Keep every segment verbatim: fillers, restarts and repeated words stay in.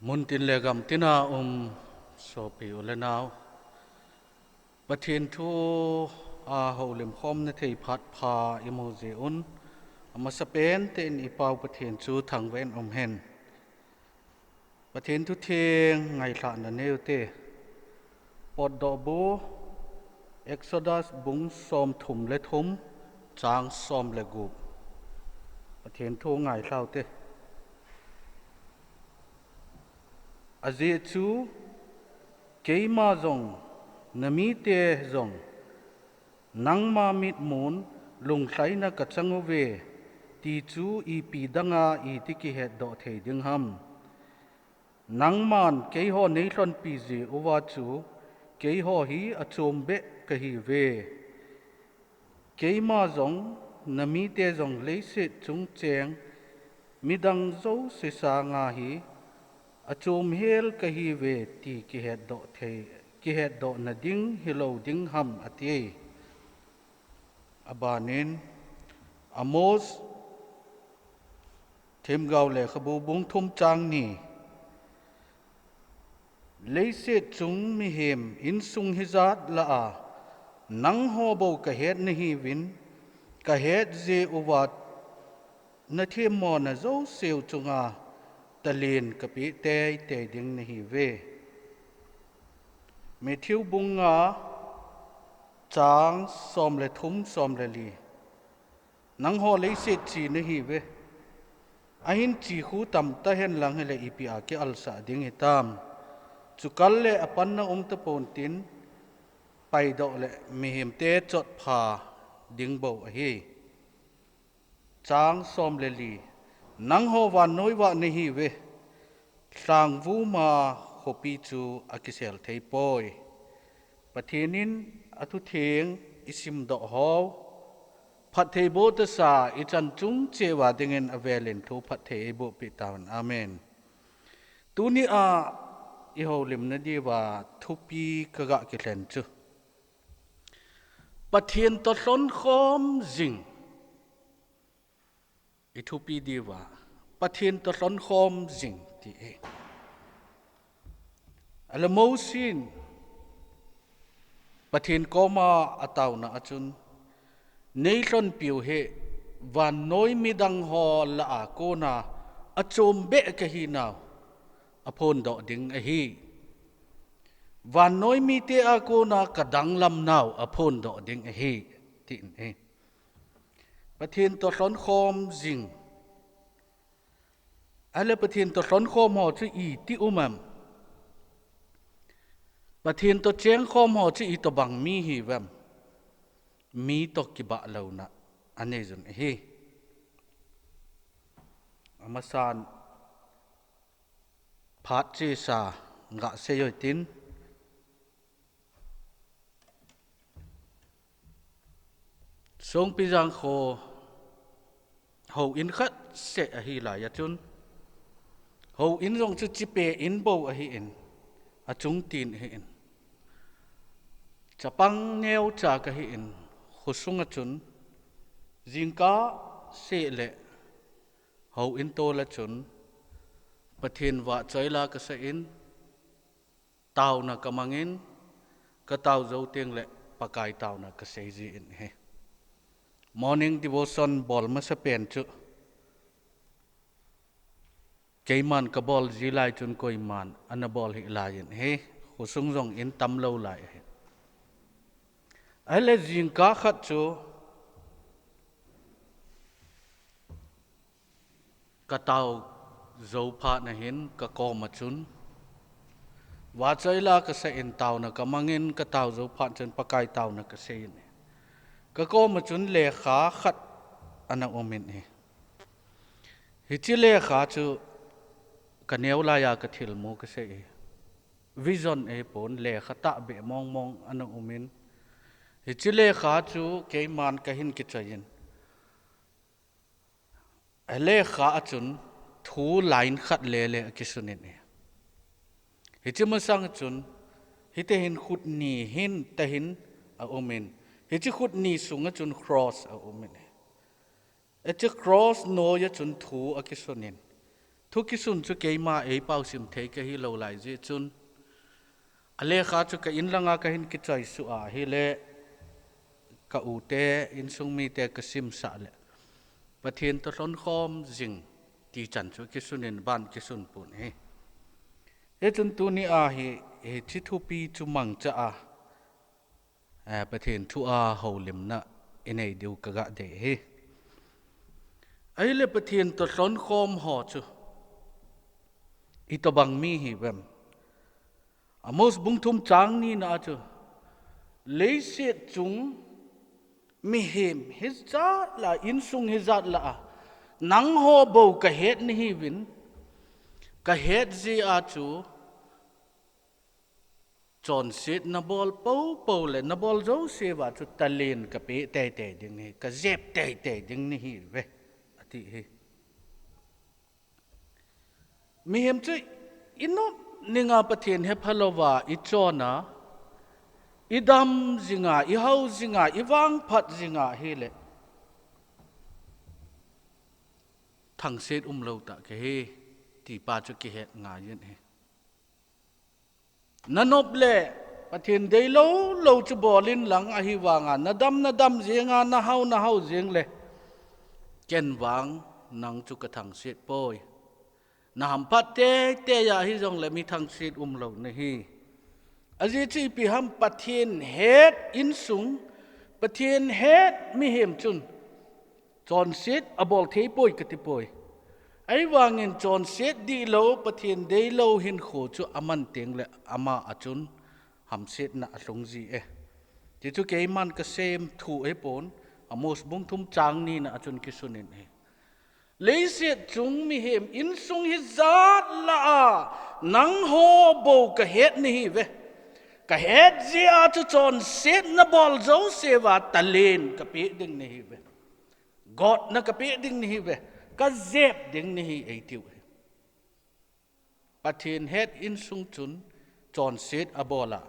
Muntin le gamtina um sopi u le nau, Pathen thu a houlim khomna thei phat pha imu jeh un, amasapen tah in i Pau Pathen chu thangvah in um hen. Pathen thu theng ngailhahna neiu te. Potdohbu, Exodus bung somthum le thum, chang som le gup. Pathen thu ngailhau te. Ajeh chu, keima jong, namite jong, nangma mitmun lunglhaina ka chang uve, ti chu ipi danga iti kihetdoh thei ding ham? Nangman keiho neilhonpi jeh uva chu, keiho hi achom beh kahiuve. Keima jong, namite jong leiset chung cheng midang jouse sanga hi achom hel kahiuve ti kihetdoh thei, kihetdohna ding hilou ding ham ati. Abanin, Amos, Themgao lekhabu bung thum chang ni. Leiset chung mihem insung hijat lah a, nangho bou kahet nahiuvin, kahet jeh uva nathemmona jouseu chunga talen kapeh teitei ding nahiuve. Matthew bung nga, chang som le thum, som le li. Nangho leiset chi nahiuve. Ahin chi khu tamtah henlang hile ipi a kialsah ding hitam? Chukal le apanna um tapontin, paidoh le mihemte chotpha ding bou ahi. Chang som le li. Nangho vannoi vah nahiuve. Lhangvuma khopi chu akisel thei poi. Pathen in athutheng isimdoh hou, phattheiboh tahsa ichan chung cheh uva dingin avelin thu phatthei eibohpeh tahen. Amen. Tuni a ihoulimna diuva thupi kaga kilhen chu, Pathen toh lhonkhom jing. Ithupi diuva, Pathen toh lhonkhom jing ti e. Ahile Mosi in Pathen koma ataona achun, neilhonpiu hi vannoi midang ho lah a kona achom beh kahinau aphondoh ding ahi. Vannoi mite a kona kadanglam nau aphondoh ding ahi, tin e. Pathen toh lhonkhom jing. Ahile Pathen toh lhonkhom ho chu iti um em? Pathen toh chengkhom ho chu itobang mi hiuvem? Mi toh kibahlouna anei jun ahi. Amasan phat chesa gasei u hitin. Songpijang kho houin khat seh ahi lai a chun, houin jong chu chipe in bou ahin, achung tin ahin. Chapang neocha kahin, khosung a chun, jingkah seh le houin tol a chun, Pathen vahchoi la kasah in, taona kamangin, katao jou teng le Pakai taona kasei jin ahi. Morning devotion bol masapen chu, keiman kabol ji lai chun koiman ana bol hih lai in ahi. Khosung jong in tamlou lai ahi. Ahile jingkah khat chu, katao jou phat na hin kakom a chun, vahchoi la kasah in taona kamangin katao jou phat chun Pakai taona kasei in ahi. Kakom a chun lekha khat ana um in ahi. Hiche lekha chu kaneo lai a kathilmu kasei ahi. Vision ahipon, lekha tahbeh mongmong ana um in. Hiche lekha chu keiman kahin kichoi in. Lekha a chun thu line khat lele akisun in ahi. Hiche masang a chun, hiti hin khut ni hin tahin aum in. Hiche khut ni sung a chun cross aum in ahi. Hiche cross noi a chun thu akisun in. Thu kisun chu keima eipao sim thei kahi lou lai jeh chun, alekha chu ka inlanga kahin kichoi suh ahile, ka u te, insung mite kasimsah le, Pathen toh lhonkhom jing ti chan chu kisun in ban kisun pon ahi. Hichun tuni a hi, hiche thupi chu mangcha a, eh, Pathen thu a houlimna inei diu kaga dei ahi. Ahile Pathen toh lhonkhom ho chu itobang mi hiuvem? Amos bung thum chang ni na a chu, leiset chung mihem hijat la, insung hijat la a, nangho bou kahet nahiuvin, kahet jeh a chu, chonset nabol poupou le nabol jouse uva chu talen kapeh teitei ding nahi, kajep teitei ding nahiuve, ati ahi. Mihem chu inop ninga Pathen hepha louva ichon a, idam jinga, ihao jinga, ivangphat jinga hile, thangset umlou tah kahi, ti pa chu kihet ngai in ahi. Nanop le Pathen deilou lou chu bol in lang, ahivanga nadam nadam jeng a, nahao nahao jeng le, ken vang nang chu kathangset poi. Nahamphat teitei a hijongle mi thangset umlou nahi. Ajeh chu ipi ham, Pathen het insung, Pathen het mihem chun chonset abol thei poi kati poi. Ahivangin chonset dihlou, Pathen deilou hinkho chu aman tengle ama a chun hamsetna alhung ji e, ti chu keiman kasem thu ahipon, Amos bung thum chang ni na a chun kisun in ahi. Leiset chung mihem insung hijat la a, nangho bou kahet nahiuve. Kahet jeh a chu chonset nabol jouse uva talen kapeh ding nahiuve. Gotna kapeh ding nahiuve. Kajep ding nahi eitiu ahi. Pathen het insung chun chonset abol a,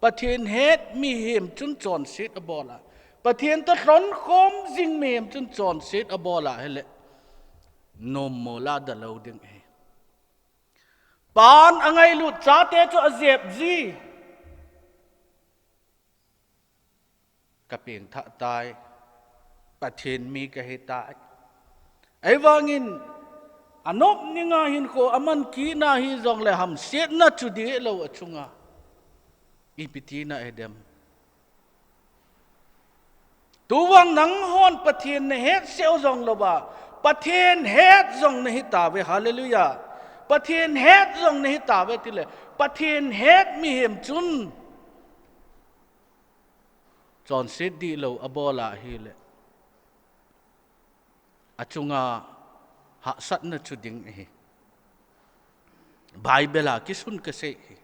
Pathen het mihem chun chonset abol a, Pathen toh lhonkhom jing mihem chun chonset abol a hile, nommo la dalou ding ahi. Pan angailut chate chu ajep ji. Kapengthah tai, Pathen mi kahitai. Ahivangin, anop ninga hinkho aman kit na hijongle hamsetna chu dehlou achunga ipi tina ahidem? Tuvang nanghon Pathen nahet seh u jong louva, Pathen het jong nahitauve, hallelujah. Pathen het jong nahitauve tile, Pathen het mihem chun chonset dihlou abol a hile, achunga hahsatna chu ding ahi. Bible a kisun kasei ahi.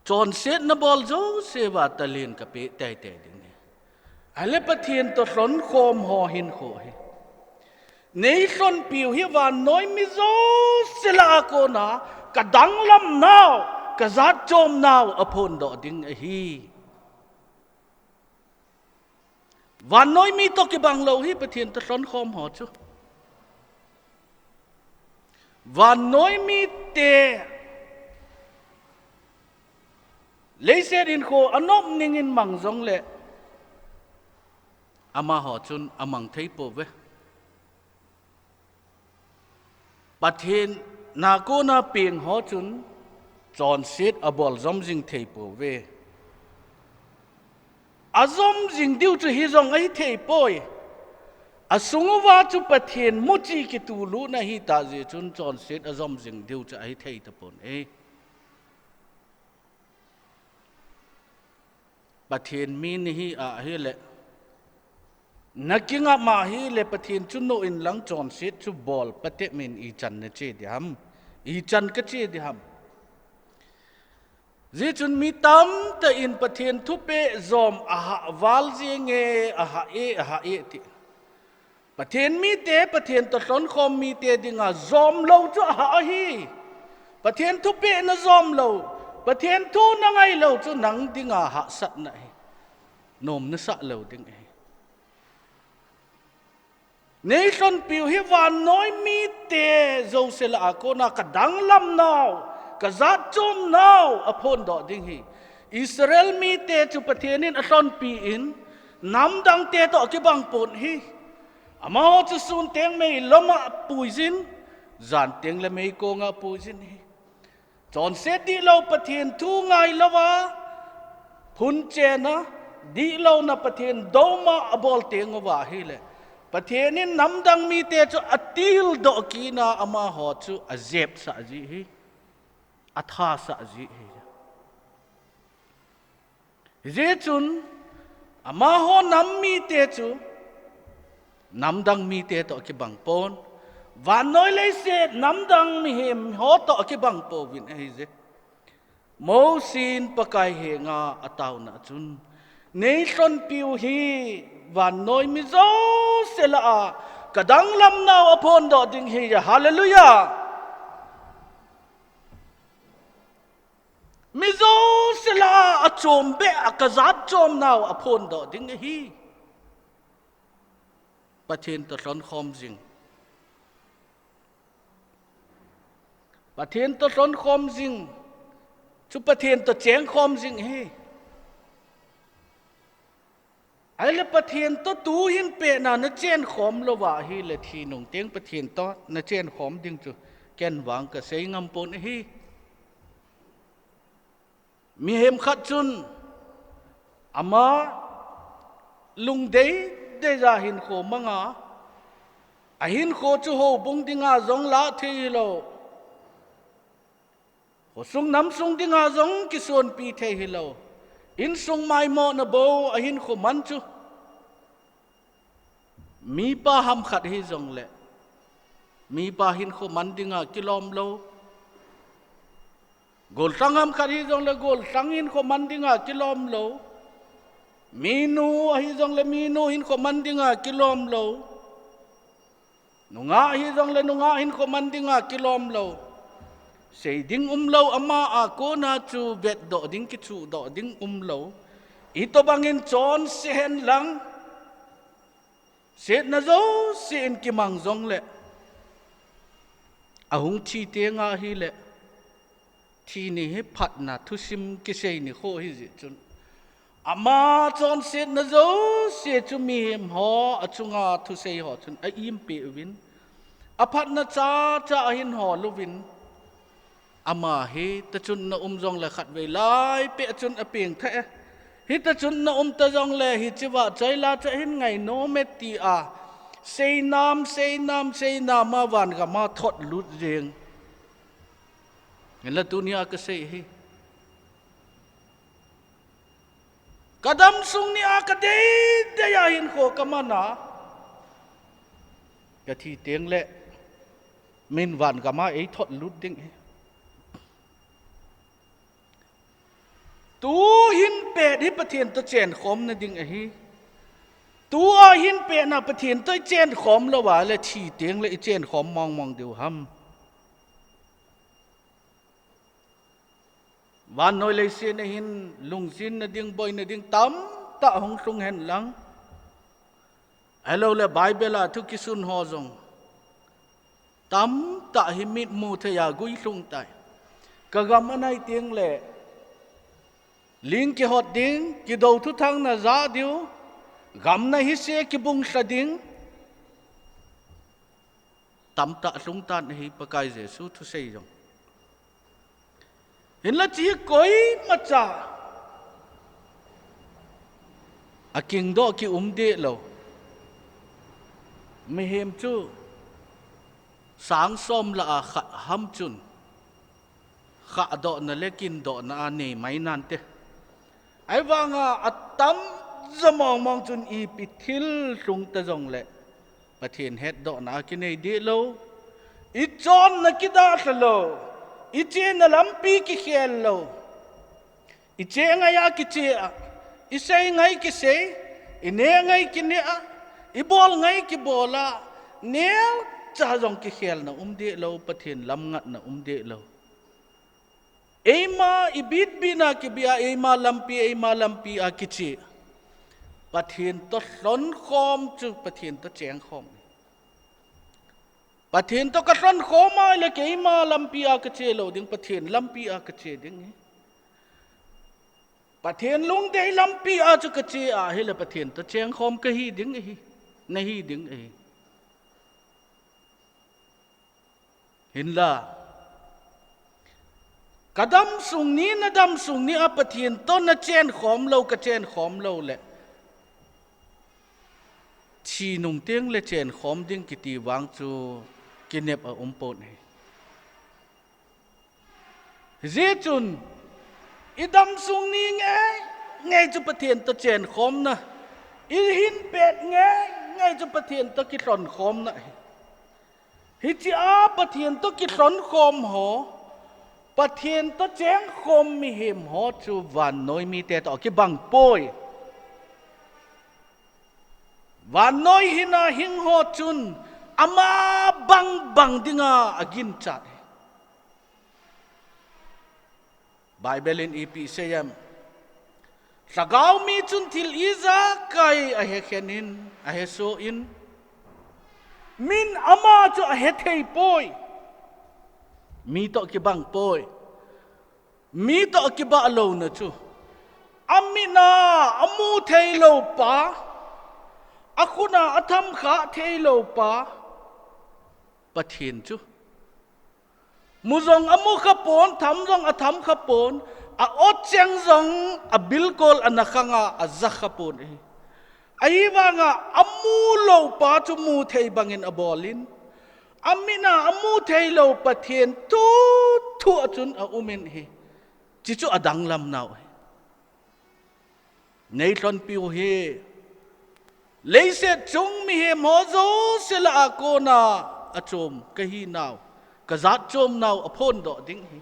Chonset nabol jouse uva talen kapeh teitei ding ahi. Ahile Pathen toh lhonkhom ho hinkho hi, neilhonpiu hi vannoi mi jouse lah a kona kadanglam nau, kajatchom nau aphondoh ding ahi. Vannoi mi toh kibang lou hi Pathen toh lhonkhom ho chu. Vannoi mite leiset hinkho anop ningin mang jongle, amaho chun amang thei pouve. Pathen a kona peng ho chun chonset abol jom jing thei pouve. Ajom jing diu chu hijong ahithei poi. Asung uva chu Pathen muchi kitulutna ahitah jeh chun chonset ajom jing diu chu ahithei tapon e. Pathen mi nahi ahile, nakingap ahile Pathen chu noh inlang chonset chu bol patep in ichan nache diham? Ichan kache diham? Hijeh chun mi tamtah in Pathen thupeh jom ahah val jenge, ahah e, ahah e ti. Pathen mite, Pathen toh lhonkhom mite dinga jom lou chu ahah ahi. Pathen thupeh najom lou, Pathen thu nangai lou chu nang dinga hahsatna ahi. Nom nasah lou ding ahi. Nei hlonpiu hi vannoi mite jouse lah a kona ka danglam nau, ka jatchom nau a phondoh ding hi. Israel mite chu Pathen in a hlonpi in, namdangte toh kibang pon hi. Amaho chu sun teng meilom a puijin, jan teng le meikong a puijin hi. Chonset dihlou Pathen thu ngailou a, phunchen a, dihlouna Pathen doma a bol teng uva ahile, Pathen in namdang mite chu a tildoh kit a amaho chu a jepsah ji hi, a thasah ji hi. Hijeh chun, amaho nam mite chu, namdang mite toh kibang pon, vannoi leiset namdang mihem ho toh kibang pouvin ahije. Mosi in Pakai henga a tauna chun, nei hlonpiu hi vannoi mi jouse lah a ka danglam nau a phondoh ding hi, hallelujah. Mi jouse lah a a chom beh a ka jatchom nau a phondoh ding ahi. Pathen toh hlonkhom jing. Pathen toh hlonkhom jing. Chu Pathen toh chengkhom jing hi. Ahile Pathen toh tu hin pehna na chenkhom louva ahile thi nung teng Pathen toh na chenkhom ding chu ken vang ka sei ngam pon ahi. Mihem khat chun ama lungdei dei a hinkho manga, a hinkho chu houbung dinga jong lah thei hilou. Khosung namsung dinga jong kisonpi thei hilou. Insung maimohna bou a hinkho man chu. Mipa ham khat hijongle, mipa hinkho man dinga kilom lou. Gollhang ham khat hijongle, gollhang hinkho man dinga kilom lou. Minu ahijongle, minu hinkho man dinga kilom lou. Nungah hijongle, nungah hinkho man dinga kilom lou. Sei ding umlou, ama a kona chu vetdoh ding, kichuhdoh ding umlou. Itobangin chonse hen lang, setna jouse in kimang jongle, ahung thi teng ahile, thi ni hi phatna thusim kisei nikho hijeh chun, ama chonsetna jouse chu mihem ho a chunga thusei ho chun a impeh uvin, a phatna chacha ahin hol uvin, ama hi tachun na um jongle khatvei lai peh chun a pengtha e. Hita chun na um ta jongle hichea choi la cha hin ngainom e tia, seinam, seinam, seinam a vangam a thotlut jeng. Hinla tunia ka sei hi, ka damsung nia ka deidei a hinkho ka man a, ka thi tengle min vangam a ei thotlut ding hi. Tu hin pet hi Pathen toh chenkhomna ding ahi. Tua hin petna Pathen toh i chenkhom louva le thi tengle i chenkhom mongmong diu ham? Vannoi leiset a hin lungjinna ding, boina ding tamtah hung lhung hen lang, ahiloule Bible a thu kisun ho jong tamtah hi mitmu thei a guilhung tai. Ka gam anai tengle ling kihot ding, kidou thuthangna jah diu, gamna hise kibunglha ding, tamtah lhungtan ahi Pakai Jesu thusei jong. Hinla hiche koimacha akingdoh kium dehlou. Mihem chu sang som lah a khat ham chun khahdohna le kindohna a nei mai nante. Ahivanga atamjo mongmong chun ipi thil lhung ta jongle Pathen hetdohna a kinei dehlou. I chonna kidalha lou, i chena lampi kikhel lou. I che ngai a kiche a, i sei ngai kisei, i neh ngai kineh a, i bol ngai kibol a, neocha jong kikhelna um dehlou, Pathen lam ngatna um dehlou. Eima i bitbitna kibia, eima lampi, eima lampi a kiche. Pathen toh lhonkhom chu Pathen toh chengkhom. Pathen toh kalhon khom a ahile keima lampi a kache lou ding, Pathen lampi a kache ding ahi. Pathen lungdei lampi a chu kache a ahile Pathen toh chengkhom kahi ding ahi, nahi ding ahi. Hinla, kadam sung ni, nadam sung ni a Pathen toh nachenkhom lou, kachenkhom lou le, thi nung teng le chenkhom ding kiti vang chu kinep a um pon ahi. Hijeh chun, idam sung ni ngei ngei chu Pathen toh chenkhomna, ihin pet ngei ngei chu Pathen toh kilhon khomna ahi. Hiche a Pathen toh kilhon khom ho, Pathen toh chengkhom mihem ho chu vannoi mite toh kibang poi. Vannoi hina hing ho chun ama bang bang dinga aginchat ahi. Bible in ipi asei em? Lhagao mi chun thil ijakai ahekhen in, ahesoh in, min ama chu ahethei poi. Mi toh kibang poi. Mi toh kibah louna chu, amitna amu thei lou pa, akhut a atham kha thei lou pa, Pathen chu. Mu jong amu kha pon, tham jong atham kha pon, a-ot cheng jong abilkol ana khang a aja kha pon ahi. Ahivanga amu lou pa chu mu thei bangin abol in, amitna amu thei lou Pathen thu thu a chun aum in ahi. Chuchu adanglam nau ahi. Nei lhonpiu hi, leiset chung mihem ho jouse lah a kona achom kahi nau, kajat chom nau aphondoh ding ahi.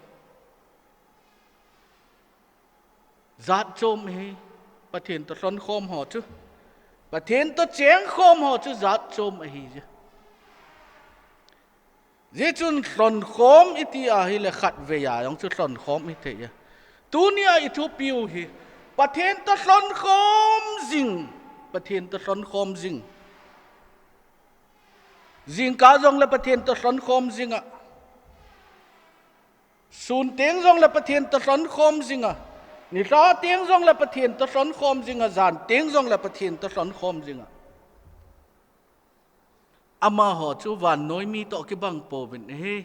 Jat chom ahi, Pathen toh lhon khom ho chu. Pathen toh cheng khom ho chu jat chom ahi. Hijeh chun lhon khom iti ahile khatvei a jong chu lhon khom hithei e. Tunia ithupiu hi, Pathen toh lhon khom jing, Pathen toh lhon khom jing. Jingkah jongle Pathen toh lhon khom jing a. Sun teng jongle Pathen toh lhon khom jing a. Nilhah teng jongle Pathen toh lhon khom jing a. Jan teng jongle Pathen toh lhon khom jing a. Amaho chu vannoi mi toh kibang pouvin ahi.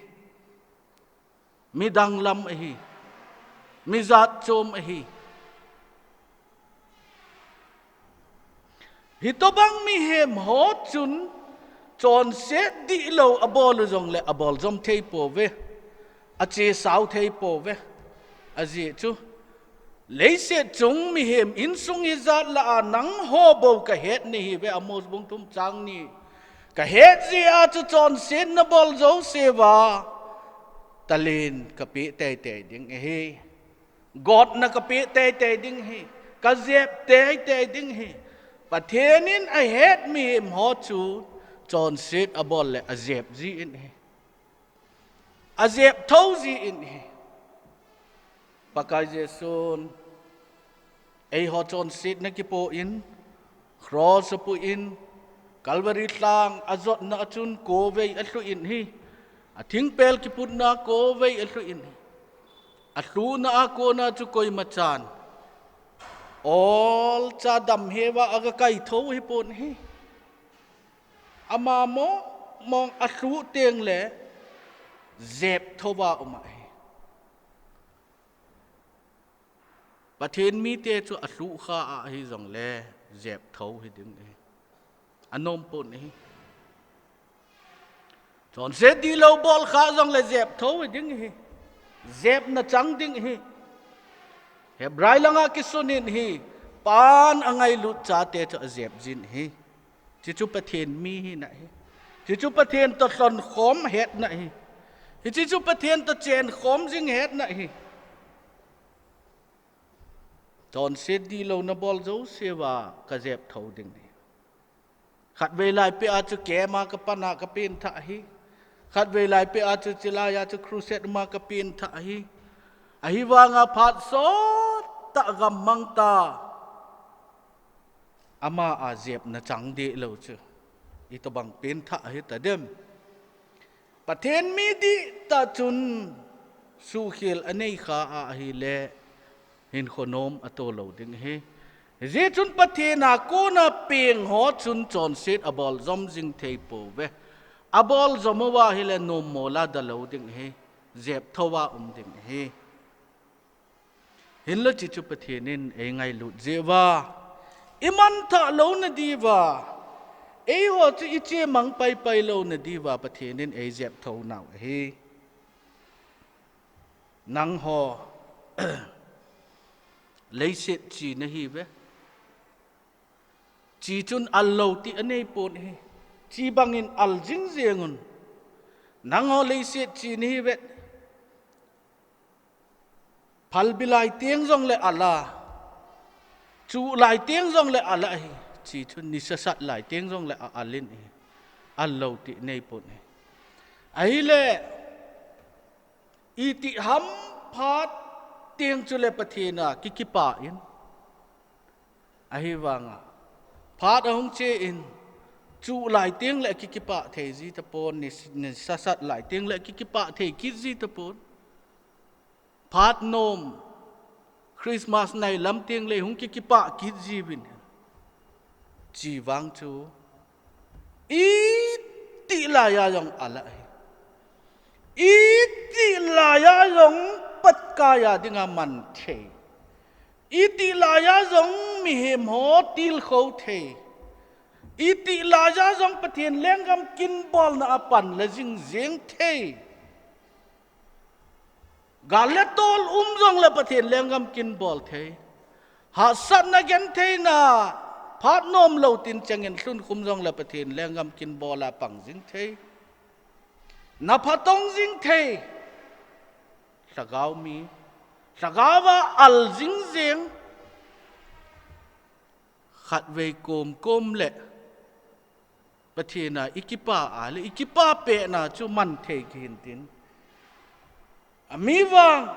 Mi danglam ahi. Mi jat chom ahi. Hitobang mihem ho chun chonset dihlou abol u jongle abol jom thei pouve. Achesau thei pouve. Ajeh chu, leiset chung mihem insung ijat lah a nangho bou kahet nahiuve, Amos bung thum chang ni. Kahet jeh a chu chonsetna bol jouse uva talen kapeh teitei ding ahi. Gotna kapeh teitei ding ahi. Kajep teitei ding ahi. Pathen in ahet mihem ho chu chonset abol le ajep jin ahi. Ajep thou jin ahi. Pakai Jesun eiho chonsetna kipo in, cross apu in, Calvary lhang ajotna a chun kovei alhu in ahi. Athingpel kiputna kovei alhu in ahi. Alhuhna a kona chu koimachan olcha damheuva aga kaithou hipon ahi. Ama mong mong alhuh tengle jep thouva um ahi. Pathen mite chu alhuh kha ahi jongle jep thou hiding ahi. Anom pon ahi. Chonset dihlou bol kha jongle jep thou hiding ahi. Jepna chang ding ahi. Hebrai langa kisun in ahi. Pan angailut chate chu ajep jin ahi. Chuchu Pathen mi hina ahi. Chuchu Pathen toh lhon khom hetna ahi. Hichu chu Pathen toh chen khom jing hetna ahi. Chonset dihlou nabol jouseuva kajep thou ding ahi. Khatvei lai peh a chu camp a kapan a kapen thah ahi. Khatvei lai peh a chu chulai a chu crusade ma kapen thah ahi. Ahivanga phat sottah gammang ta. Ama a jepna chang dihlou chu itobang pen thah ahi tadem. Pathen mi dihtah chun suhkhel anei kha ahile hinkho nom ato lou ding ahi. Hijeh chun Pathen a kona peng ho chun chonset abol jom jing thei pouve. Abol jom uva ahile nom mol a dalou ding ahi. Jep thou a um ding ahi. Hinlah hichu Pathen in eingailut jeh uva, imanthah louna diuva, eiho chu ichemang paipai louna diuva Pathen in eijep thou nau ahi. Nangho leiset chi nahiuve. Chi chun al lou ti anei pon ahi. Chi bangin al jing jeng un. Nangho leiset chi nahiuve. Phalbi lai teng jongle al a, chuh lai teng jongle al ahi. Chi chun nisa sat lai teng jongle a-al in ahi. Al lou ti nei pon ahi. Ahile, itih ham phat teng chule Pathen a kikipah in. Ahivanga, phat ahung che in, chuh lai teng le kikipah thei ji tapon, ni, nisa sat lai teng le kikipah thei kit ji tapon. Phat nom, Christmas nai lam teng le hung kikipah kit jiuvin. Chi vang chu, itih laiya jong al ahi. Itih laiya jong Pakai a dinga man thei. Itih laiya jong mihem ho tilkhou thei. Itih laiya jong Pathen lenggam kinbolna a pan la jing jeng thei. Gal le tol um jongle Pathen lenggam kinbol thei. Hahsatna gentheina phat nom lou tin chengin lhun khum jongle Pathen lenggam kinbol a pang jing thei. Na phatong jing thei. Lhagao mi, lhagao a al jing jeng. Khatvei kom kom le Pathen a ikipah a le ikipah pehna chu man thei kihin tin. Ami vang,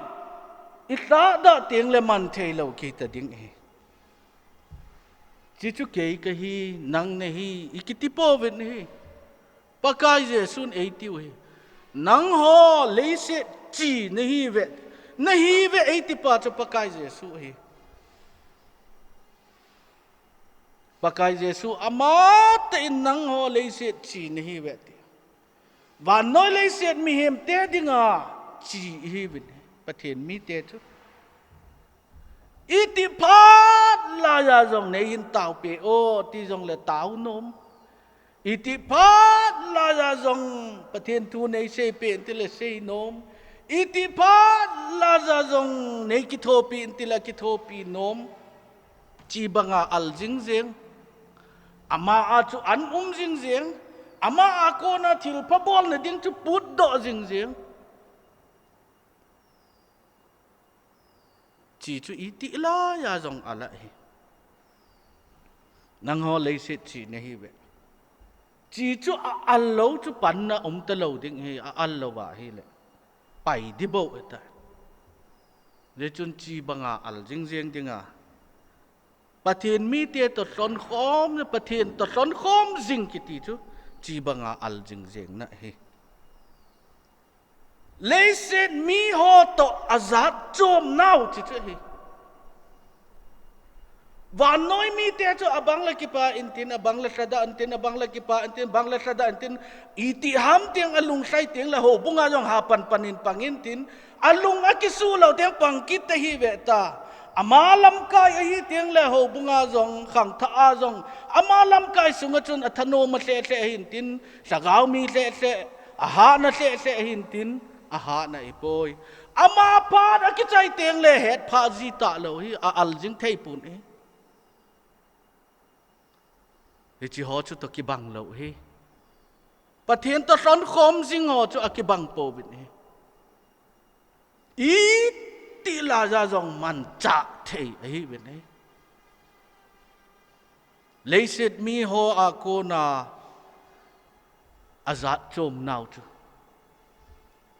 ilhahdah teng le man thei lou kiti ding ahi. Chi chu kei kahi, nang nahi, ikiti pouvin ahi. Pakai Jesun eitiu ahi. Nangho leiset chi nahiuve, nahiuve eiti pa chu Pakai Jesu ahi. Pakai Jesu amatah in nangho leiset chi nahiuve ti. Vannoi leiset mihem te dinga chi ihiuvin, Pathen mite chu. Itih phat laiya jong neihin taopeh o ti jongle tao nom. Itih phat laiya jong Pathen thu neiseipeh in tile sei nom. Itih phat laiya jong neikithopi in tile kithopi nom. Chi banga al jing jeng. Ama a chu an um jing jeng. Ama a kona thilpha bolna ding chu putdoh jing jeng. Chi chu itih laiya jong al ahi. Nangho leiset chi nahiuve. Chi chu a-al lou chu panna umta lou ding ahi, a-al lou ahile pai dibou ahitai. Hijeh chun chi banga al jing jeng dinga, Pathen mite toh lhonkhom, Pathen toh lhonkhom jing kiti chu chi banga al jing jengna ahi. Leiset miho toh ajatchom nau chi chu ahi. Vannoi mite chu abang le kipah intin, abang le lhadah intin, abang le kipah intin, abang le lhadah intin, itih ham teng alunglhai teng le houbunga jong hapan pan in pang intin, alung akisuh lou teng pang kit ahiuve ta. Ama lamkai ahi teng le houbunga jong, khangthah a jong, ama lamkai sunga chun athanom a lheh lheh ahin tin, lhagao mi lheh lheh, ahahna lheh lheh ahin tin, ahahna ahipoi. Ama phat akichai teng le hetphah ji talou ahi, a-al jing thei pon ahi. Hichi ho chu toh kibang lou ahi. Pathen toh lhonkhom jing ho chu akibang pouvin ahi. Itih laiya jong manchah thei ahiuvin ahi. Leiset miho a kona ajatchom nau chu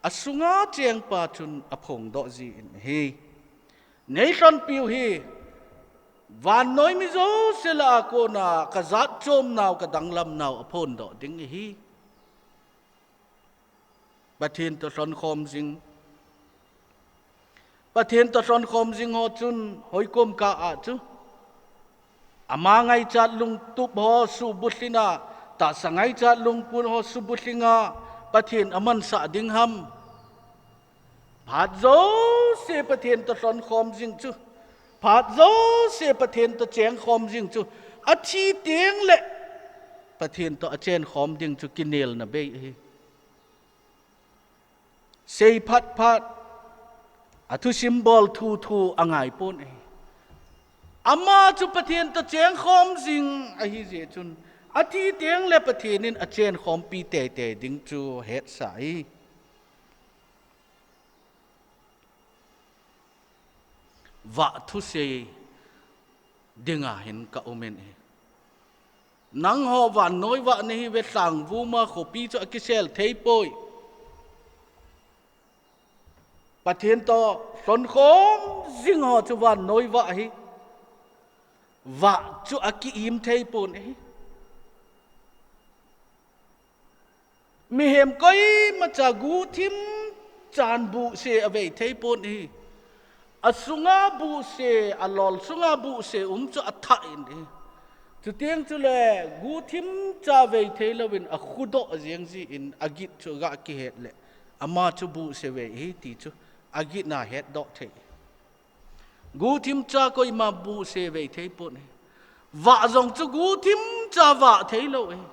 asunga chengpa chun aphongdoh jin ahi. Neilhonpiu hi vannoi mi jouse lah a kona kajatchom nau, kadanglam nau aphondoh ding ahi. Pathen toh lhonkhom jing. Pathen toh lhonkhom jing ho chun hoikom kah a chu, ama ngaichat lungtup ho subulhing a, tahsa ngaichat lungput ho subulhing a, Pathen amansah ding ham? Phat jouse Pathen toh lhonkhom jing chu, phat jouse Pathen toh chengkhom jing chu, athi teng le Pathen toh achenkhom ding chu kinelna bei ahi. Sei phat phat, athusim bol thu thu angai pon ahi. Ama chu Pathen toh chengkhom jing ahi jeh chun, athi teng le Pathen in achenkhompi teitei ding chu hetsa ahi. Vah thusei dinga hin ka um in ahi. Nangho vannoi vah nahi ve, lhangvuma khopi chu akisel thei poi. Pathen toh lhonkhom jing ho chu vannoi vah ahi. Vah chu aki-im thei pon ahi. Mihem koimacha guhthim chan buhse avei thei pon ahi. Asunga buhse, alol sunga buhse um chu athah in ahi. Chuteng chule guhthim cha vei thei louvin akhudoh jeng jin agit chu aga kihet le, ama chu buhse vei ahi ti chu agit na hetdoh thei. Guhthim cha koima buhse vei thei pon ahi. Vah jong chu guhthim cha vah thei lou ahi.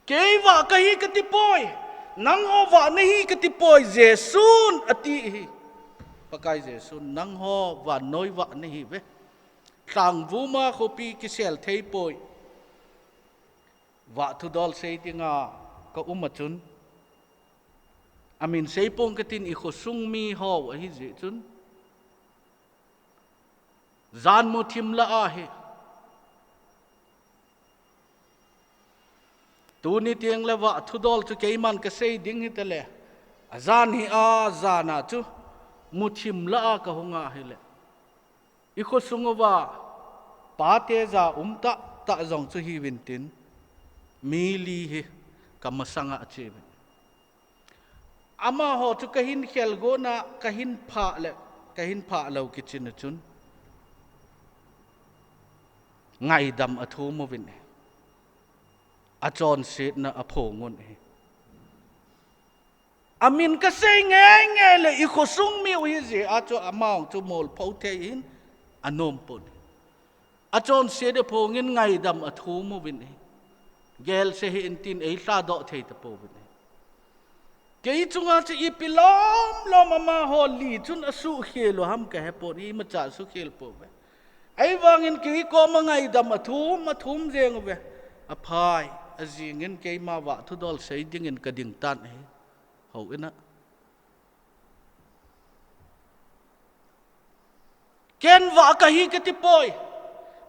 Kei vah kahi kati poi, nangho vah nahi kati poi, Jesun ati ahi. Pakai Jesun, nangho vannoi vah nahi ve. Lhangvuma khopi kisel thei poi. Vah thudol sei dinga ka um a chun, amin sei pong katin, i khosung mi ho ahi jeh chun, jan muthim lah ahi. Tuni teng le vah thudol chu keiman kasei ding hita le, ajan hi a, jan a chu muthim lah a kahung ahile, i khosung uva pate ja um tah tah jong chu hiuvin tin, mi li hi ka masanga ache uvin. Amaho chu kahin khel gon a, kahin phah le kahin phah lou kichai a chun, ngaidam athum uvin ahi. Achonsetna aphong un ahi. Amin kasei ngei ngei le, i khosung mi u ahi jeh a chu amahon chu molpho thei in anom pon ahi. Achonset aphong in ngaidam athum uvin ahi. Gel se hih in tin eilhadoh thei tapouvin ahi. Kei chunga chu ipi lom lom amaho li chun asuhkhel u ham kahe pon ahi, imacha asuhkhel pouve. Ahivangin kei koma ngaidam athum, athum jeng uve. Aphai, ajing in keima vah thudol sei dingin kading tan ahi. Houin a. Ken vah kahi kati poi.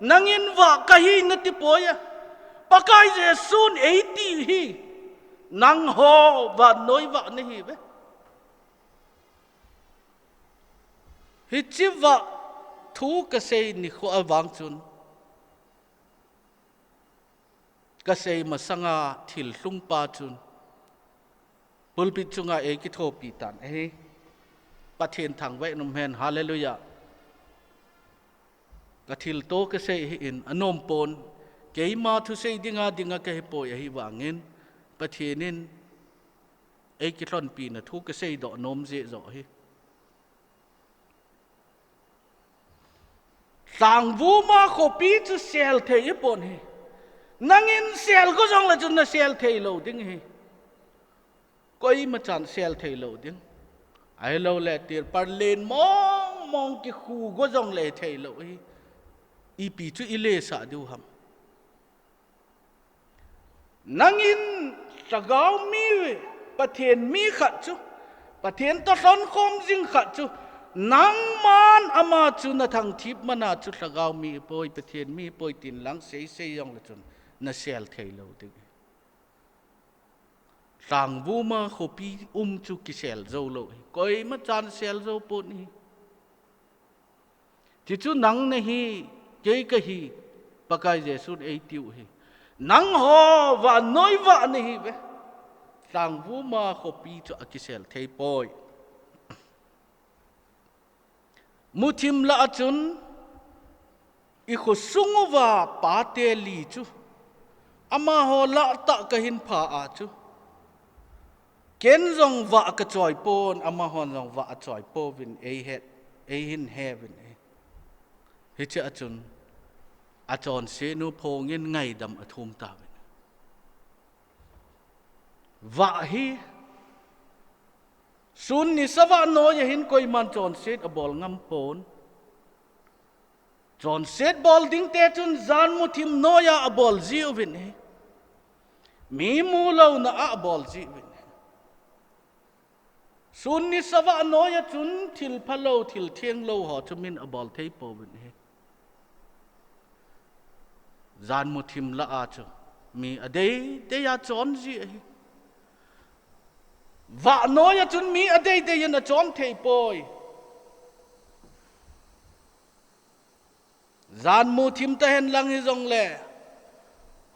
Nangin vah kahi nati poi a. Pakai Jesun eiti ahi. Nangho vannoi vah nahi ve. Hiche vah thu kasei nikho a vang chun, kasei masanga thil lhung pa chun pulpit chunga eikithopi tan ahi. Pathen thangvah in umhen, hallelujah. Kathilto kasei hih in anom pon, keima thusei dinga dinga kahi poi ahivangin, Pathen in eikilhonpina thu kasei doh nom jeh joh ahi. Lhangvuma khopi chu sel thei hipon ahi. Nangin sel go jongle chun nasel thei lou ding ahi. Koimachan sel thei lou ding. Ahilou le tirpal len mong mong kikhu go jongle thei lou ahi. Ipi chu ilesah diu ham. Nangin lhagao mi, Pathen mi khat chu, Pathen toh lhonkhom jing khat chu, nangman ama chu nathangthip mana chu lhagao mi poi, Pathen mi poi tin lang seisei jongle chun nasel thei lou ding. Lhangvuma khopi um chu kisel jou lou ahi. Koimachan sel jou pon ahi. Tichu nang nahi, kei kahi, Pakai Jesun eitiu ahi. Nangho vannoi vah nahi ve. Tlangvuma khopi chu akisel thei poi. Muthim lah a chun, i khosung uva pate li chu, amaho lah tah kahin pha a chu, ken jong vah kachoi pon, amahon jong vah achoi pouvin, eihet, eihin heuvin e. Hiche a chun, achonset nu phongin ngaidam athum tauvin. Vah hi, sun nisa vah noiya hin koiman chonset abol ngam pon. Chonset bol dingte chun jan muthim noiya abol jiuvin e. Mi mu louna a abol jiuvin e. Sun nisa vah noiya chun thil phalou, thil thenglou ho chu min abol thei pouvin e. Jan muthim lah a chu mi adei deiya chon ji ahi. Vah noiya chun mi adei deiyin achon thei poi. Jan muthim tahen lang hijongle,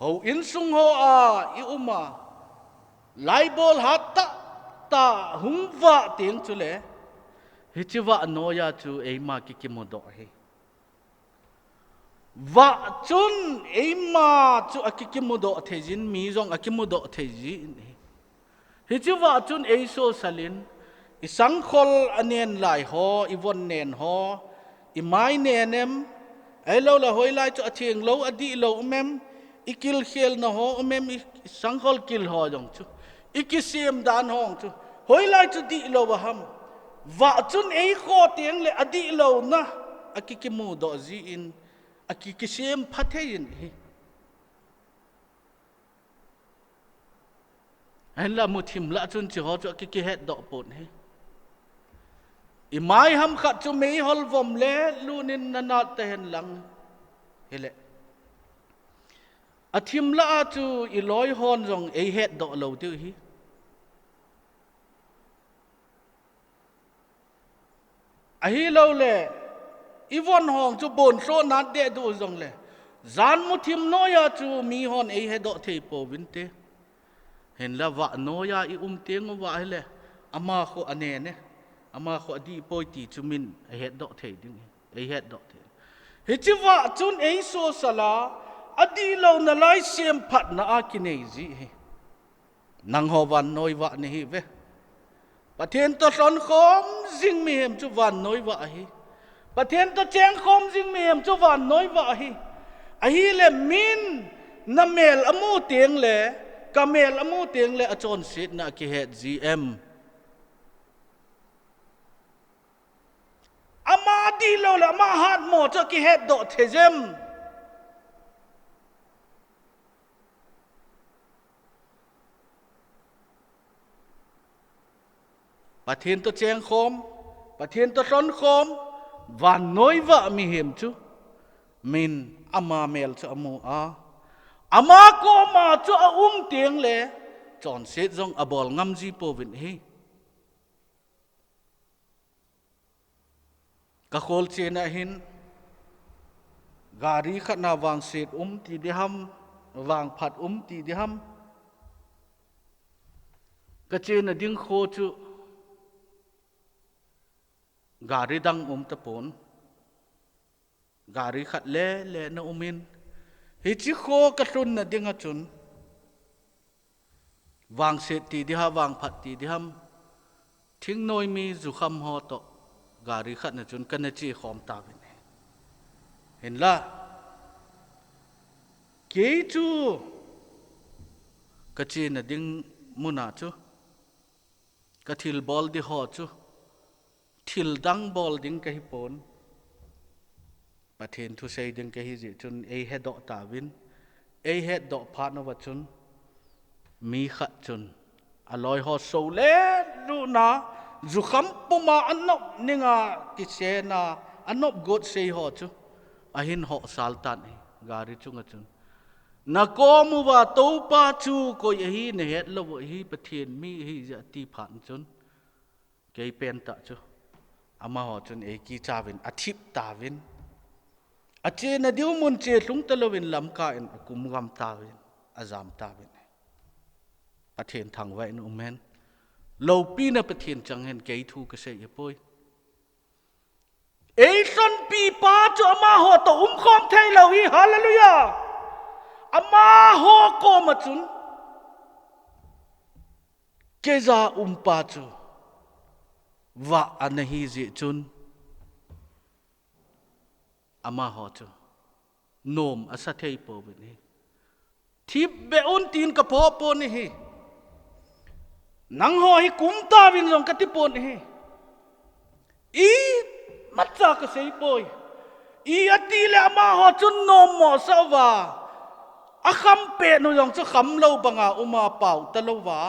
houin sung hoa i um a, laibol hat tah tah hung vah teng chule, hiche vah noiya chu eima kikimudoh ahi. Vah chun eima chu akikimudoh thei jin, mi jong akimudoh thei jin ahi. Hiche vah chun eisosal in, i sangkhol anen lai ho, i von nen ho, i mai nen em, ahilouleh hoilai chu athenglou, adihlou um em, i kilkhelna ho um em, i sangkhol kil ho jong chu, i kisem dan ho chu, hoilai chu dihlou aham. Vah chun eikho tengle adihlouna akikimudoh jin, akikisem pha thei in ahi. Ahinla muthim lah chun hiche ho chu akikihetdoh pon ahi. I mai ham khat chu meihol vom le lunin nanat tahen lang hile, athim lah a chu i loi hon jong eihetdoh lou diu ahi. Ahilouleh, i von hon chu bonlhoh nat deh diu jongle, jan muthim noiya chu mihon eihedoh thei pouvinte. Hinla vah noiya i um teng uva ahile, ama khu anen e, ama khu adih poi ti chu min eihetdoh thei ding, eihetdoh thei. Hiche vah chun eisosal a, adihlouna lai semphatna a kinei ji ahi. Nangho vannoi vah nahiuve. Pathen toh lhonkhom jing mihem chu vannoi vah ahi. Pathen toh chengkhom jing mihem chu vannoi vah ahi. Ahile min namel amu tengle, kamel amu tengle achonsetna akihet ji em? Ama dihlou le ama hatmo chu akihetdoh thei jem? Pathen toh chengkhom, Pathen toh lhonkhom, vannoi vah mihem chu, min ama mel chu amu a, ama koma chu aum tengle, chonset jong abol ngam ji pouvin ahi. Ka kholchena hin, gari khat na vangset um ti diham, vangphat um ti diham. Ka chena ding kho chu, gari dang um tapon. Gari khat lele na umin, hiche kho kalhunna dinga chun, vangset ti diham, vangphat ti diham, thingnoi mi jukham ho toh, gari khat na chun kana chekhom tauvin ahi. Hinla, kei chu, ka chena ding muna chu, ka thilbol ding ho chu, thil dang bol ding kahipon, Pathen thusei ding kahi jeh chun eihedoh tauvin, eihetdoh phat uva chun, mi khat chun, aloi ho sou le luna, jukham puma anop ninga kisena, anop got sei ho chu, ahin hohsal tan ahi, gari chunga chun. Nakom uva toupa chu koi ahi nahet lou u ahi, Pathen mi ahi jeh ati phat chun, kei pentah chu, amaho chun eikichauvin, athip tauvin, achena diu mun chelhung talouvin lamkah in akum gam tauvin, ajam tauvin. Pathen thangvah in um hen. Loupina Pathen chang hen, kei thu kasei ahipoi. Eilhonpi pa chu amaho toh umkhom thei lou hi, hallelujah. Amaho koma chun keija um pa chu vah ana hi jeh chun, amaho chu nom asa thei pouvin ahi. Thipbeh un tin kapho pon ahi. Nangho hi kum tauvin jong kati pon ahi. Imacha kasei poi. Iti le amaho chun nom mo sa uva, akham pet nu jong chu kham lou banga um a pao talou va.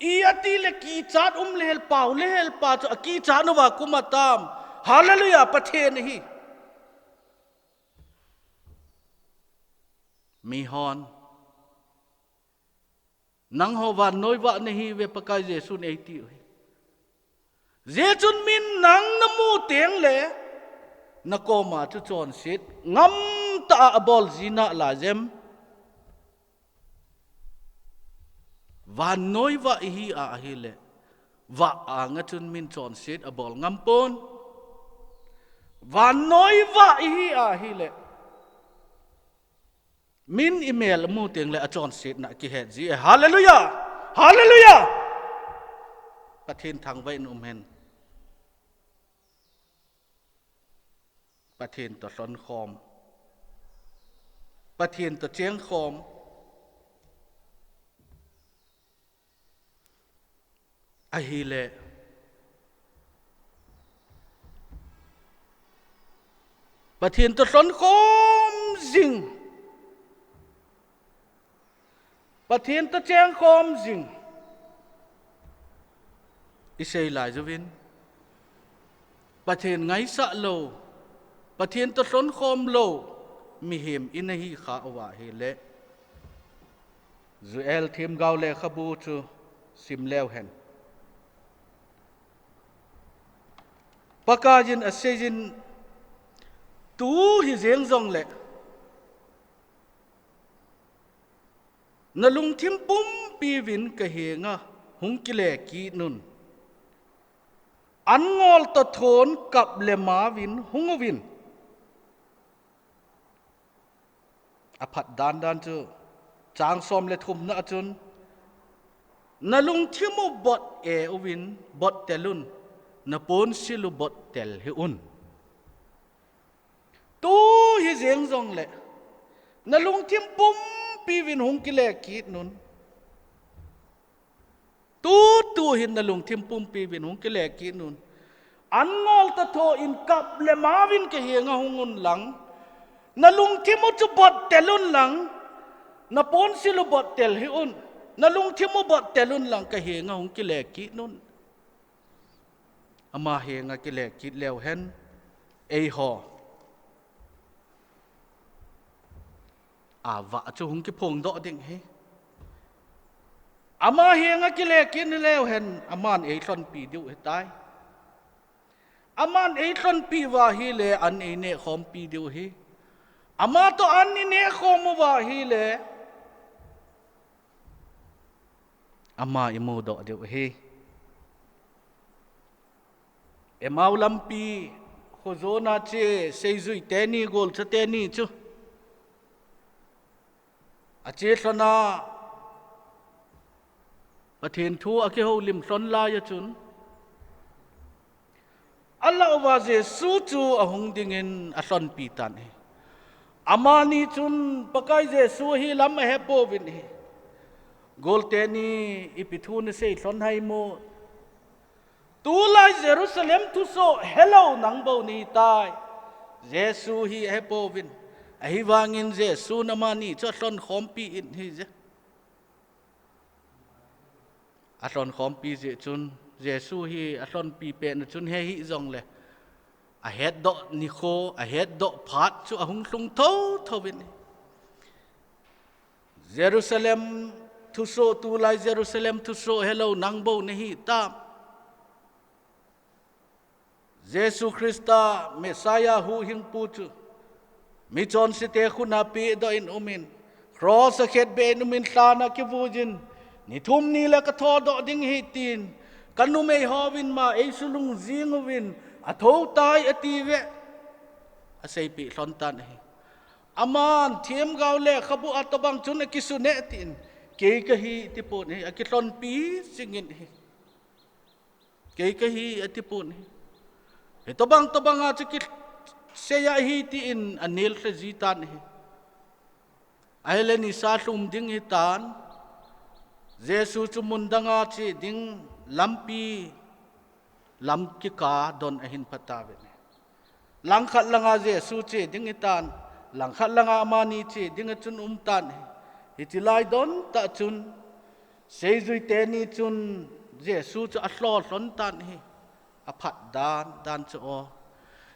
Iti le kichat um lel, pao lel pa chu akichat nu va kum atam. Hallelujah, Pathen ahi. Mihon, nangho vannoi vah nahi uve, Pakai Jesun eiti u ahi. Jeh chun min nang namu teng le, nakoma chu chonset ngam tah a abol ji nalai jem. Vannoi vah ihi a ahile, vah anga chun min chonset abol ngam pon. Vannoi vah ihi a ahile, min imel amu teng le achonsetna akihet ji e. Hallelujah! Hallelujah! Pathen thangvah in um hen. Pathen toh lhonkhom. Pathen toh chengkhom. Ahile, Pathen toh lhonkhom jing, Pathen toh chengkhom jing isei lai jouvin, Pathen ngaisah lou, Pathen toh lhonkhom lou mihem ina hi kha uva ahile, Joel themgao lekhabu chu sim leu hen. Pakaiyin aseiyin, tu hijeng jongle, nalungthim pumpiuvin kahenga hung kile kit un. An ngol toh thon kap le mauvin hung uvin. Aphat dandan chu, chang som le thumna a chun, nalungthim u bot e uvin, bot tel un, naponsil u bot tel hih un. Tu hijeng jongle, nalungthim pumpiuvin hung kile kit un. Tutu hin nalungthim pumpiuvin hung kile kit un. An ngol toh thon kap le mauvin kahenga hung un lang, nalungthim u chu bot tel un lang, naponsil u bot tel hih un. Nalungthim u bot tel un lang kahenga hung kile kit un. Ama henga kile kit leu hen, eiho a vah chu hung kiphongdoh ding ahi. Ama henga kile kit leu hen, aman eilhonpi diu ahitai. Aman eilhonpi uva ahile, an einehkhompi diu ahi. Ama toh an inehkhom uva ahile, ama imudoh diu ahi. Emau lampi kho jona che seijui teni, golcha teni chu, ache lhona Pathen thu akihoulim lhon lai a chun, alah uva Jesu chu ahung dingin alhonpi tan ahi. Amani chun Pakai Jesu hi lam ahepouvin ahi. Gol teni, ipi thu nasei lhon ham? Tulai Jerusalem thusoh helou nang bou nahitai. Jesu hi ahepouvin. Ahivangin Jesun amani chu alhonkhompi in ahije. Alhonkhompi jeh chun, Jesu hi alhonpi pet na chun he hih jongle, ahetdoh nikho, ahetdoh phat chu ahung lhung thotho in. Jerusalem thusoh, tulai Jerusalem thusoh helou nang bou nahitam? Jesu Christa Messiah huhhingpu chu michonsete khut a pedoh in umin, cross a khetbeh in umin, lhan a kivuijin, Ni thum ni le ka thodoh ding ahi tin, ka numei hon ama eisulung jing uvin, a tho tai ati ve. A seipeh lhon tan ahi. Aman themgao lekhabu a tobang chun a kisun e tin, kei kahi ati pon ahi, a kilhonpi jingin ahi. Kei kahi ati pon ahi. Hitobang tobang a chu kisei ahi tin a nel lha ji tan ahi. Ahile nisa lhum ding ahi tan. Jesu chu mun dang a che ding lampi lam kikah don ahin pha tauve. Langkhat langa Jesu che ding ahi tan, langkhat langa amani che ding a chun um tan ahi. Hiche lai don tah chun, seijui teni chun Jesu chu a lho lhon tan ahi. A phat dan, dan chu o.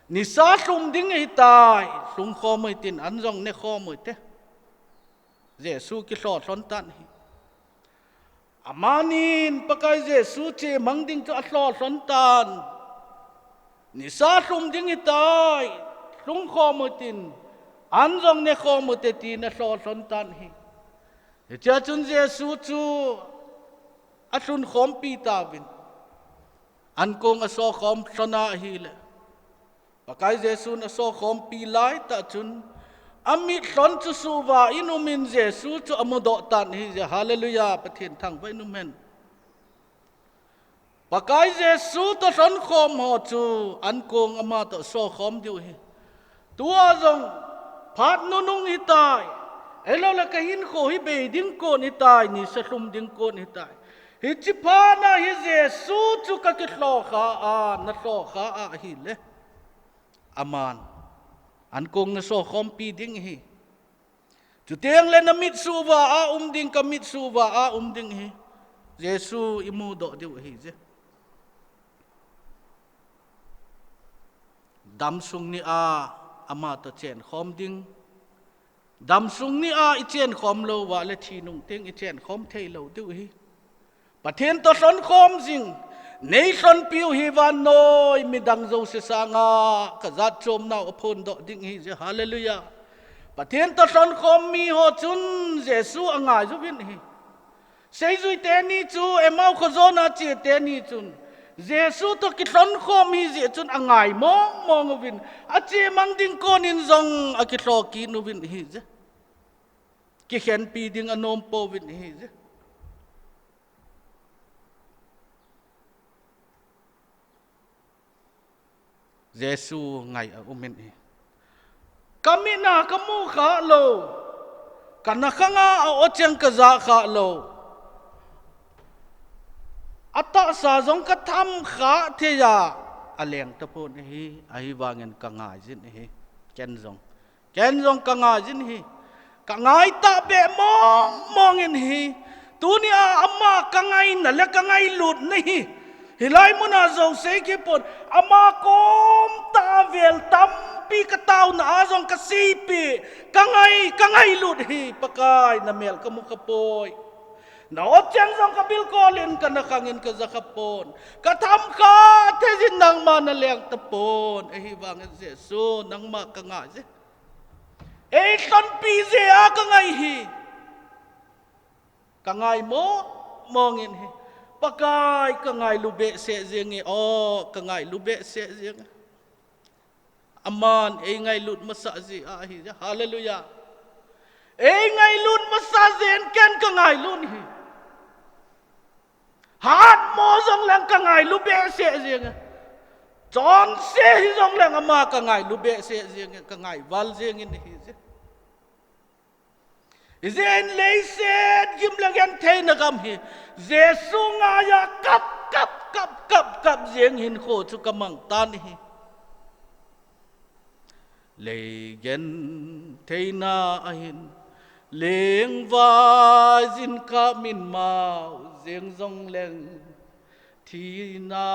Nisa lhum ding ahi tai, lhung khom u hitin an jong ne khom u hite. Jesu kilho lhon tan ahi. Amanin Pakai Jesu che mang ding chu a lho lhon tan. Nisa lhum ding ahi tai, lhung khom u hitin, an jong ne khom u hite tin a lho lhon tan ahi. Hichea chun Jesu chu a lhun khompi tauvin. An kong a so khom lhon ahile, Pakai Jesun a so khompi lai tah chun, a mitlhon chu suhvah in umin Jesu chu a mudoh tan ahi je. Hallelujah, Pathen thangvah in um hen. Pakai Jesu toh lhon khom ho chu an kong ama toh so khom diu ahi. Tua jong phat nunung ahi tai. Ahilou le ka hinkho hi bei ding kon ahi tai, nisa lhum ding kon ahi tai. Hiche phat na hi Jesu chu ka kilho kha a, na lho kha a ahile, aman an kong na so khompi ding ahi. Chuteng le na mit suhvah a um ding, ka mit suhvah a um ding ahi. Jesu i mudoh diu ahi je. Damsung ni a ama toh chen khom ding. Damsung ni a i chen khom lou uva le thi nung teng i chen khom thei lou diu ahi. Pathen toh lhon khom jing, nei lhonpi u hi vannoi midang jouse sanga ka jat chom nau a phondoh ding ahi je. Hallelujah. Pathen toh lhon khom mi ho chun Jesu a ngai uvin ahi. Seijui teni chu, Emau kho jona che teni chun, Jesu toh kilhon khom ahi jeh chun a ngai mong mong uvin, a che mang ding kon in jong a kilho kit uvin ahi je. Kikhenpi ding a nom pouvin ahi je. Jesu ngai a um in ahi. Ka mit na ka mu kha lou, ka nakhang a a o cheng ka ja kha lou. A tahsa jong ka tham kha thei a, a leng tapon ahi, ahivangin ka ngai jin ahi, ken jong. Ken jong ka ngai jin ahi. Ka ngai tahbeh mong mong in ahi. Tuni a ama ka ngaina le ka ngailutna hi, hilai mun a jouse kipon. Ama kom tah a vel tampi ka taona a jong ka seipeh. Ka ngai, ka ngailut ahi. Pakai, na mel ka mu kha poi. Na o cheng jong ka bilkol in ka nakhang in ka ja kha pon. Ka tham kha thei jin, nangma na leng tapon. Ahivangin Jesu, nangma ka ngai je. Ei lhonpi jeh a ka ngai ahi. Ka ngai mong mong in ahi. Pakai, ka ngailu behseh jeng e, o, ka ngailu behseh jeng e. Aman ei ngailut masah jeh a ahi. Hallelujah. Ei ngailut masah jeh in ken ka ngailut ahi. Hatmo jong leng ka ngailu behseh jeng e. Chonse hijong leng ama ka ngailu behseh jeng e, ka ngai val jeng in ahi je. Hijeh in leiset gim le gentheina gam hi Jesu ngai a kap, kap, kap, kap, kap jeng hinkho chu ka mang tan ahi. Lei gentheina ahin lengvai jin ka min mau jeng jong leng, thina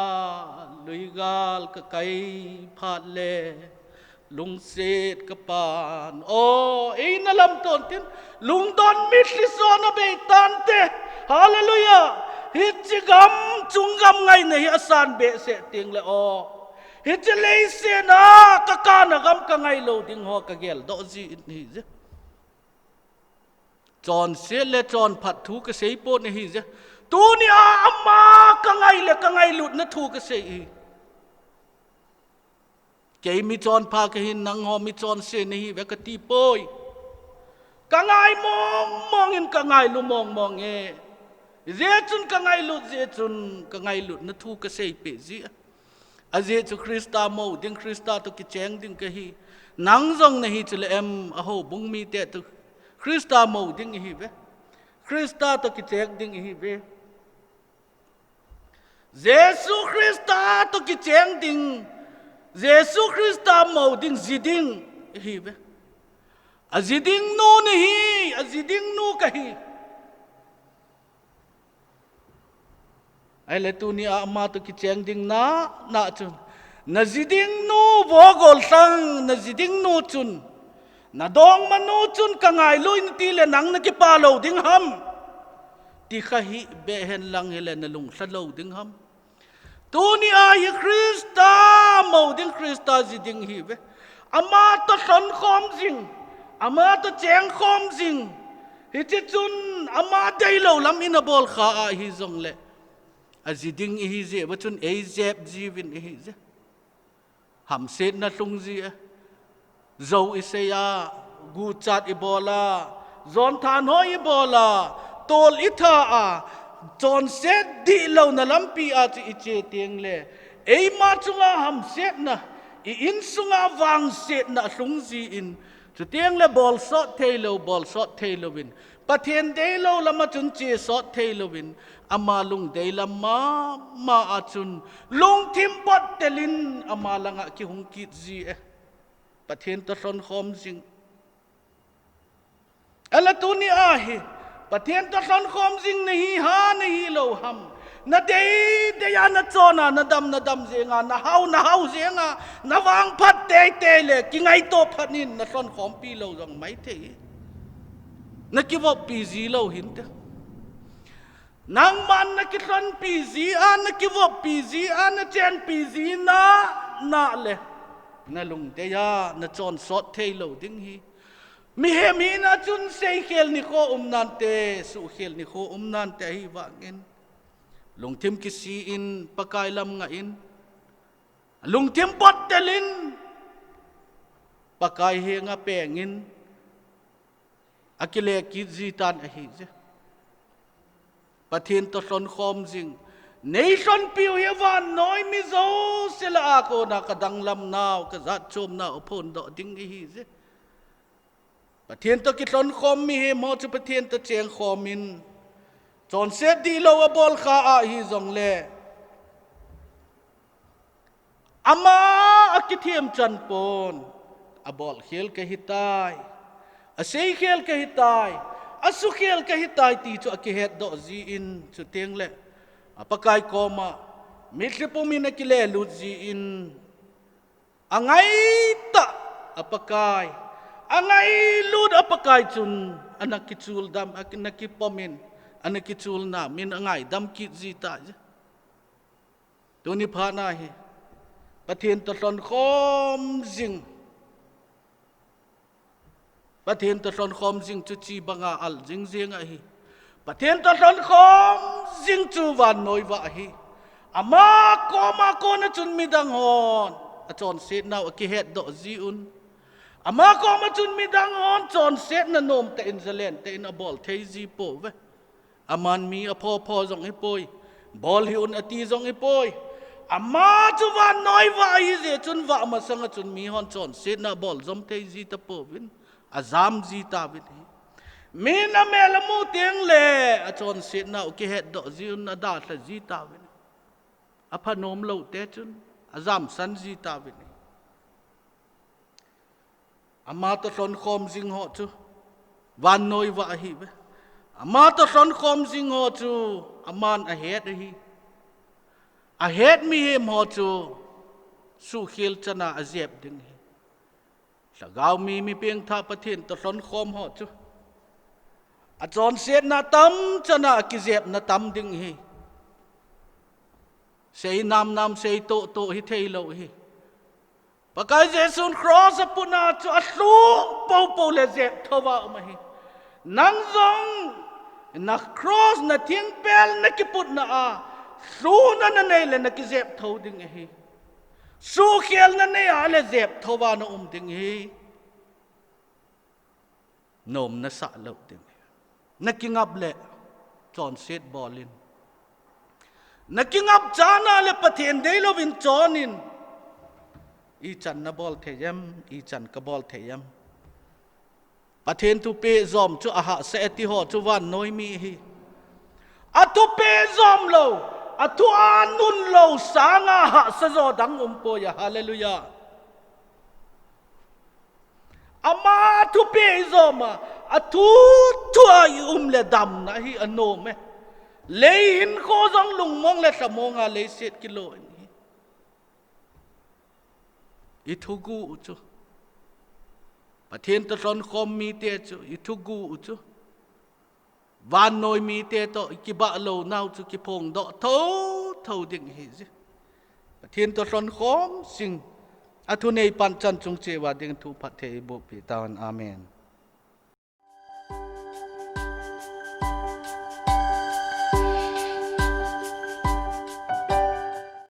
luigal ka kai phat le lungset ka pan. O, eina lamton tin, lungdon mitlhi son a bei tante. Hallelujah. Hiche gam chung gam ngaina hi asan behseh teng le o, hiche leiset a ka kana gam ka ngai lou ding ho ka geldoh ji in ahi je. Chonset le chonphat thu kasei pon ahi je. Tunia ama kangai le kangailutna thu kasei ahi. Kei mi chonpha kahin, nangho mi chonse nahiuve kati poi. Kangai mongmong in kangailu mongmong e. Hijeh chun kangailut, hijeh chun kangailutna thu kasei peh ji. Ajeh chu Christa mou ding, Christa toh kicheng ding kahi. Nang jong nahi chule em, a houbung mite toh Christa mou ding ihiuve. Christa toh kicheng ding ihiuve. Jesu Christa toh kicheng ding, Jesu Christa mou ding, ji ding ihiuve. Aji ding nu nahi, aji ding nu kahi. Ahile tunia ama toh kicheng ding na, na chun, naji ding nu vo gollhang, naji ding nu chun, nadongma nu chun kangailu in tile nang nakipah lou ding ham? Ti kha hih beh hen lang hile nalung lha lou ding ham? Tunia hi Christa mou ding, Christa ji ding ihiuve. Ama toh lhonkhom jing, ama toh chengkhom jing. Hiche chun ama deilou lam in abol kha ahi jongle, aji ding ihi jeh uva chun eijep jiuvin ihi je. Hamsetna lhung ji e. Jou isei a, guchat ibol a, jonthanhoi ibol a, tol itha a, chonset dihlouna lampi a chu iche tengle, eima chunga hamsetna, i insunga vangsetna alhung jin, chutengle bolsot theilou, bolsot theilouvin, Pathen deilou lama chun chesot theilouvin, ama lungdei lam mama a chun lungthim bottelin ama langa kihung kit ji e. Pathen toh lhonkhom jing. Ahile tunia hi Pathen toh lhonkhom jing nahi ham, nahilou ham? Nadei dei a, nachon a, nadam nadam jeng a, nahao nahao jeng a, navangphat teitei le kingaito phat in nalhonkhompi lou jong maithei. Nakivoppi ji lou hinte. Nangman nakilhonpi ji a, nakivoppi ji a, nachenpi ji na, nale, nalungdei a nachonsot theilou ding hi. Mihem hina chun seikhel nikho um nante, suhkhel nikho um nante ahivangin, lungthim kisi in Pakai lam ngah in, lungthim bottelin Pakai henga pengin, akile kit jitan ahije. Pathen toh lhonkhom jing, neilhonpiu hi vannoi mi jouse lah a kona kadanglam nau, kajatchom nau aphondoh ding ahije. Pathen toh kilhonkhom mihem ho chu Pathen toh chengkhom in, chonset dihlou abol kha ahijongle, ama akithem chan pon, abolkhel kahitai, aseikhel kahitai, asukhel kahitai ti chu akihetdoh jin, chutengle aPakai koma mitlhi pumin akilelut jin, angaitah aPakai, angailut aPakai chun ana kichuldam, ana kipomin, ana kichulnamin angaidam kit jitahje. Tuni phatna hi Pathen toh lhonkhom jing, Pathen toh lhonkhom jing chu chi banga al jingjing ahi. Pathen toh lhonkhom jing chu vannoi vah ahi. Ama koma kona chun midang hon achonsetnau akihetdoh jiuvin, ama koma chun midang hon chonsetna nomtah in, jalentah in abol thei jipouve. Aman mi aphopho jong hipoi, bol hih un ati jong hipoi. Ama chu vannoi vah ahijeh chun vah masanga chun mihon chonsetna abol jom thei jitapouvin, ajam jitauvin ahi. Min amel amu tengle achonsetnau akihetdoh jiuvin, adalha jitauvin. Aphanomlou te chun ajamsan jitauvin ahi. Ama toh lhonkhom jing ho chu vannoi vah ahiuve. Ama toh lhonkhom jing ho chu aman ahet ahi. Ahet mihem ho chu suhkhel chana ajep ding ahi. Lhagao mi, mi pengthah Pathen toh lhonkhom ho chu achonsetna tamchana akijepna tam ding ahi. Sei namnam, sei tohtoh hitheilou ahi. Pakai Jesun cross aputna chu alhuh poupou le jep thouva um ahi. Nang jong na cross, na thingpel, na kiputna a, lhuna na nei le na kijep tho ding ahi. Sukhelna nei a le jep tho a na um ding ahi. Nom na sah lou ding. Na kingap le chonset bol in. Na kingap chan a le Pathen deilouvin chon in. Ichan na bol thei em, ichan ka bol thei em. Pathen thupeh jom chu ahahsa e ti ho chu vannoi mi ahi. A thupeh jom lou, a thu a nun lou sanga hahsa jo dang um poi a. Hallelujah. Ama thupeh i jom a, a thu thu a i um le damna hi a nom e. Lei hinkho jong lungmong le lhamong a leiset kilo in hi. I thugu u chu. Pathen toh lhonkhom mite chu, i thugu u chu. Vannoi mite toh i kibah lounau chu kiphongdoh tho tho ding ahi ji. Pathen toh lhonkhom sing, a thunei panchan chung cheh uva ding thu phatthei eiboh peh tahen. Amen.